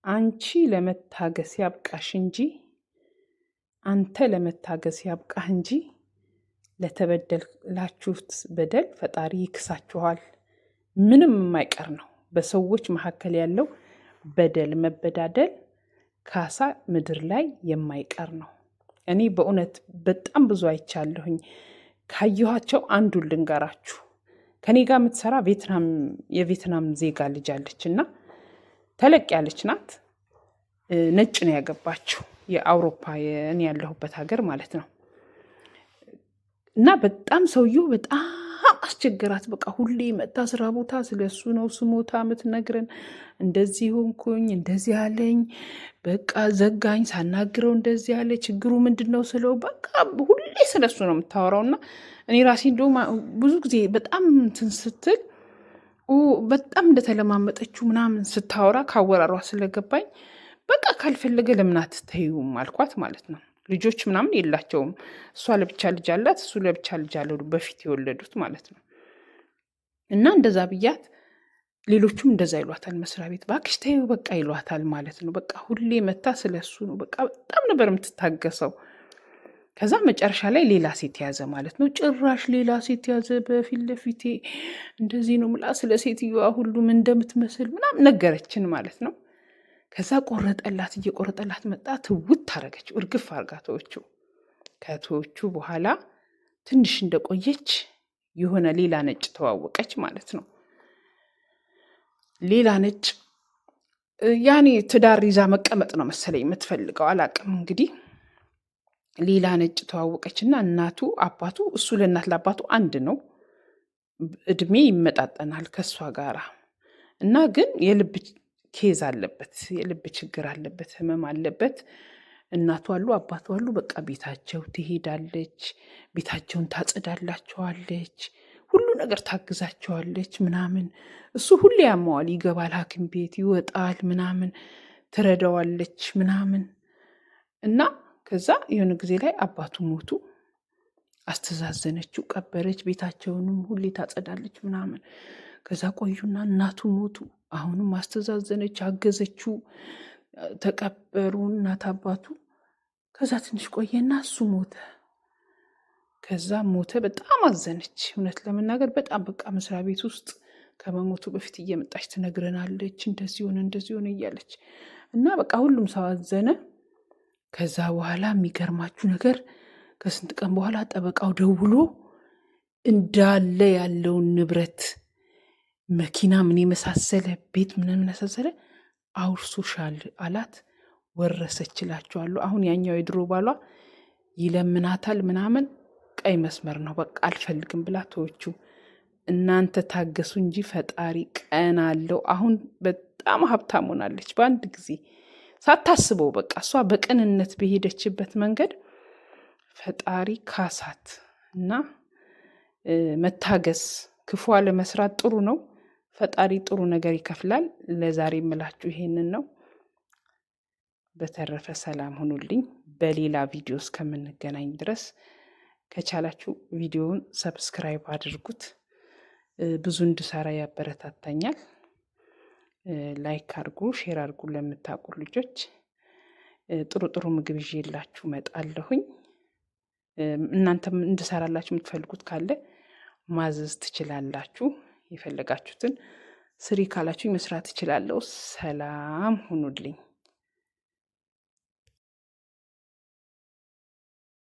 አንቺ ለመታገስ ያብቃሽ እንጂ፣ አንተ ለመታገስ ያብቃህ እንጂ፣ ለተበደላችሁት በደል ፈጣሪ ይክሳችኋል። ምንም የማይቀር ነው። በሰዎች መካከል ያለው በደል መበዳደል ካሳ ምድር ላይ የማይቀር ነው። እኔ በእውነት በጣም ብዙ አይቻለሁኝ። ካየኋቸው አንዱን ልንገራችሁ። ከኔ ጋር የምትሰራ የቬትናም ዜጋ ልጅ አለች እና ተለቅ ያለች ናት። ነጭ ነው ያገባችው፣ የአውሮፓ እኔ ያለሁበት ሀገር ማለት ነው። እና በጣም ሰውየው በጣም አስቸገራት። በቃ ሁሌ መጣ ስራ ቦታ ስለ እሱ ነው ስሞታ የምትነግረን። እንደዚህ ሆንኩኝ፣ እንደዚህ አለኝ፣ በቃ ዘጋኝ፣ ሳናግረው እንደዚህ አለ፣ ችግሩ ምንድን ነው ስለው በቃ ሁሌ ስለ እሱ ነው የምታወራው። እና እኔ ራሴ እንደውም ብዙ ጊዜ በጣም እንትን ስትል በጣም እንደተለማመጠችው ምናምን ስታወራ ካወራሯ ስለገባኝ በቃ ካልፈለገ ለምን አትተይውም አልኳት ማለት ነው። ልጆች ምናምን የላቸውም። እሷ ለብቻ ልጅ አላት፣ እሱ ለብቻ ልጅ አለው፣ በፊት የወለዱት ማለት ነው። እና እንደዛ ብያት ሌሎቹም እንደዛ ይሏታል። መስሪያ ቤት እባክሽ ተይው በቃ ይሏታል ማለት ነው። በቃ ሁሌ መታ ስለ እሱ ነው። በቃ በጣም ነበር የምትታገሰው። ከዛ መጨረሻ ላይ ሌላ ሴት ያዘ ማለት ነው። ጭራሽ ሌላ ሴት ያዘ በፊት ለፊቴ እንደዚህ ነው ምላ ስለ ሴትዮዋ ሁሉም እንደምትመስል ምናምን ነገረችን ማለት ነው። ከዛ ቆረጠላት፣ እየቆረጠላት መጣ። ትውት አረገችው፣ እርግፍ አርጋ ተወችው። ከተወቹ በኋላ ትንሽ እንደቆየች የሆነ ሌላ ነጭ ተዋወቀች ማለት ነው። ሌላ ነጭ ያኔ ትዳር ይዛ መቀመጥ ነው መሰለኝ የምትፈልገው፣ አላቅም እንግዲህ። ሌላ ነጭ ተዋወቀች እና እናቱ አባቱ እሱ ለእናት ለአባቱ አንድ ነው፣ እድሜ ይመጣጠናል ከእሷ ጋራ እና ግን የልብ case አለበት፣ የልብ ችግር አለበት፣ ህመም አለበት። እናቱ አሉ አባቱ አሉ። በቃ ቤታቸው ትሄዳለች፣ ቤታቸውን ታጸዳላቸዋለች፣ ሁሉ ነገር ታግዛቸዋለች ምናምን። እሱ ሁሌ ያመዋል፣ ይገባል ሐኪም ቤት ይወጣል ምናምን፣ ትረዳዋለች ምናምን እና ከዛ የሆነ ጊዜ ላይ አባቱ ሞቱ። አስተዛዘነችው፣ ቀበረች፣ ቤታቸውንም ሁሌ ታጸዳለች ምናምን። ከዛ ቆዩና እናቱ ሞቱ። አሁንም አስተዛዘነች፣ አገዘችው፣ ተቀበሩ እናት አባቱ። ከዛ ትንሽ ቆየና እሱ ሞተ። ከዛ ሞተ። በጣም አዘነች። እውነት ለመናገር በጣም በቃ መስሪያ ቤት ውስጥ ከመሞቱ በፊት እየመጣች ትነግረናለች፣ እንደዚህ ሆነ እንደዚህ ሆነ እያለች እና በቃ ሁሉም ሰው አዘነ። ከዛ በኋላ የሚገርማችሁ ነገር ከስንት ቀን በኋላ ጠበቃው ደውሎ እንዳለ ያለውን ንብረት መኪና ምን የመሳሰለ ቤት ምን የመሳሰለ አውርሶሻል አላት። ወረሰችላችኋለሁ። አሁን ያኛው የድሮ ባሏ ይለምናታል ምናምን፣ ቀይ መስመር ነው በቃ አልፈልግም ብላ ተወችው። እናንተ ታገሱ እንጂ ፈጣሪ ቀን አለው። አሁን በጣም ሀብታም ሆናለች በአንድ ጊዜ ሳታስበው። በቃ እሷ በቅንነት በሄደችበት መንገድ ፈጣሪ ካሳት እና መታገስ ክፉ አለመስራት ጥሩ ነው። ፈጣሪ ጥሩ ነገር ይከፍላል። ለዛሬ የምላችሁ ይሄንን ነው። በተረፈ ሰላም ሁኑልኝ። በሌላ ቪዲዮ እስከምንገናኝ ድረስ ከቻላችሁ ቪዲዮውን subscribe አድርጉት። ብዙ እንድሰራ ያበረታታኛል። like አድርጉ፣ share አድርጉ ለምታውቁ ልጆች። ጥሩ ጥሩ ምግብ ይዤላችሁ እመጣለሁኝ። እናንተም እንድሰራላችሁ የምትፈልጉት ካለ ማዘዝ ትችላላችሁ። የፈለጋችሁትን ስሪ ካላችሁ መስራት እችላለሁ። ሰላም ሁኑልኝ።